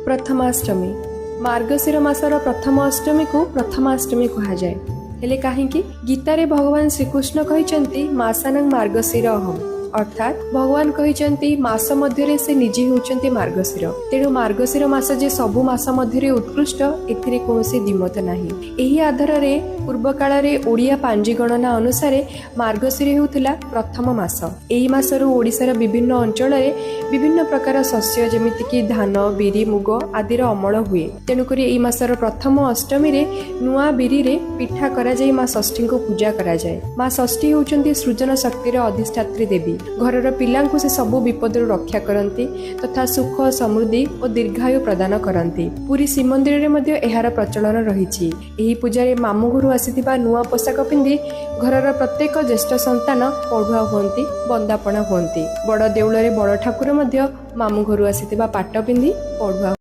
ପ୍ରଥମାଷ୍ଟମୀ। ମାର୍ଗଶିର ମାସର ପ୍ରଥମ ଅଷ୍ଟମୀକୁ ପ୍ରଥମାଷ୍ଟମୀ କୁହାଯାଏ। ହେଲେ କାହିଁକି? ଗୀତାରେ ଭଗବାନ ଶ୍ରୀକୃଷ୍ଣ କହିଛନ୍ତି, "ମାସାନଂ ମାର୍ଗଶିର ଅହମ୍"। ଅର୍ଥାତ୍ ଭଗବାନ କହିଛନ୍ତି, ମାସ ମଧ୍ୟରେ ସେ ନିଜେ ହେଉଛନ୍ତି ମାର୍ଗଶିର। ତେଣୁ ମାର୍ଗଶିର ମାସ ଯେ ସବୁ ମାସ ମଧ୍ୟରେ ଉତ୍କୃଷ୍ଟ, ଏଥିରେ କୌଣସି ଦ୍ୱିମତ ନାହିଁ। ଏହି ଆଧାରରେ ପୂର୍ବ କାଳରେ ଓଡ଼ିଆ ପାଞ୍ଜି ଗଣନା ଅନୁସାରେ ମାର୍ଗଶିର ହେଉଥିଲା ପ୍ରଥମ ମାସ। ଏହି ମାସରୁ ଓଡ଼ିଶାର ବିଭିନ୍ନ ଅଞ୍ଚଳରେ ବିଭିନ୍ନ ପ୍ରକାର ଶସ୍ୟ, ଯେମିତିକି ଧାନ, ବିରି, ମୁଗ ଆଦିର ଅମଳ ହୁଏ। ତେଣୁକରି ଏହି ମାସର ପ୍ରଥମ ଅଷ୍ଟମୀରେ ନୂଆ ବିରିରେ ପିଠା କରାଯାଇ ମା ଷଷ୍ଠୀଙ୍କୁ ପୂଜା କରାଯାଏ। ମା ଷଷ୍ଠୀ ହେଉଛନ୍ତି ସୃଜନ ଶକ୍ତିର ଅଧିଷ୍ଠାତ୍ରୀ ଦେବୀ। ଘରର ପିଲାଙ୍କୁ ସେ ସବୁ ବିପଦରୁ ରକ୍ଷା କରନ୍ତି ତଥା ସୁଖ, ସମୃଦ୍ଧି ଓ ଦୀର୍ଘାୟୁ ପ୍ରଦାନ କରନ୍ତି। ପୁରୀ ଶ୍ରୀମନ୍ଦିରରେ ମଧ୍ୟ ଏହାର ପ୍ରଚଳନ ରହିଛି। ଏହି ପୂଜାରେ ମାମୁଁ ଘରୁ ଆସିଥିବା ନୂଆ ପୋଷାକ ପିନ୍ଧି ଘରର ପ୍ରତ୍ୟେକ ଜ୍ୟେଷ୍ଠ ସନ୍ତାନ ପଢୁଆ ହୁଅନ୍ତି, ବନ୍ଦାପଣା ହୁଅନ୍ତି। ବଡ଼ ଦେଉଳରେ ବଡ଼ ଠାକୁର ମଧ୍ୟ ମାମୁଁ ଘରୁ ଆସିଥିବା ପାଟ ପିନ୍ଧି ପଢୁଆ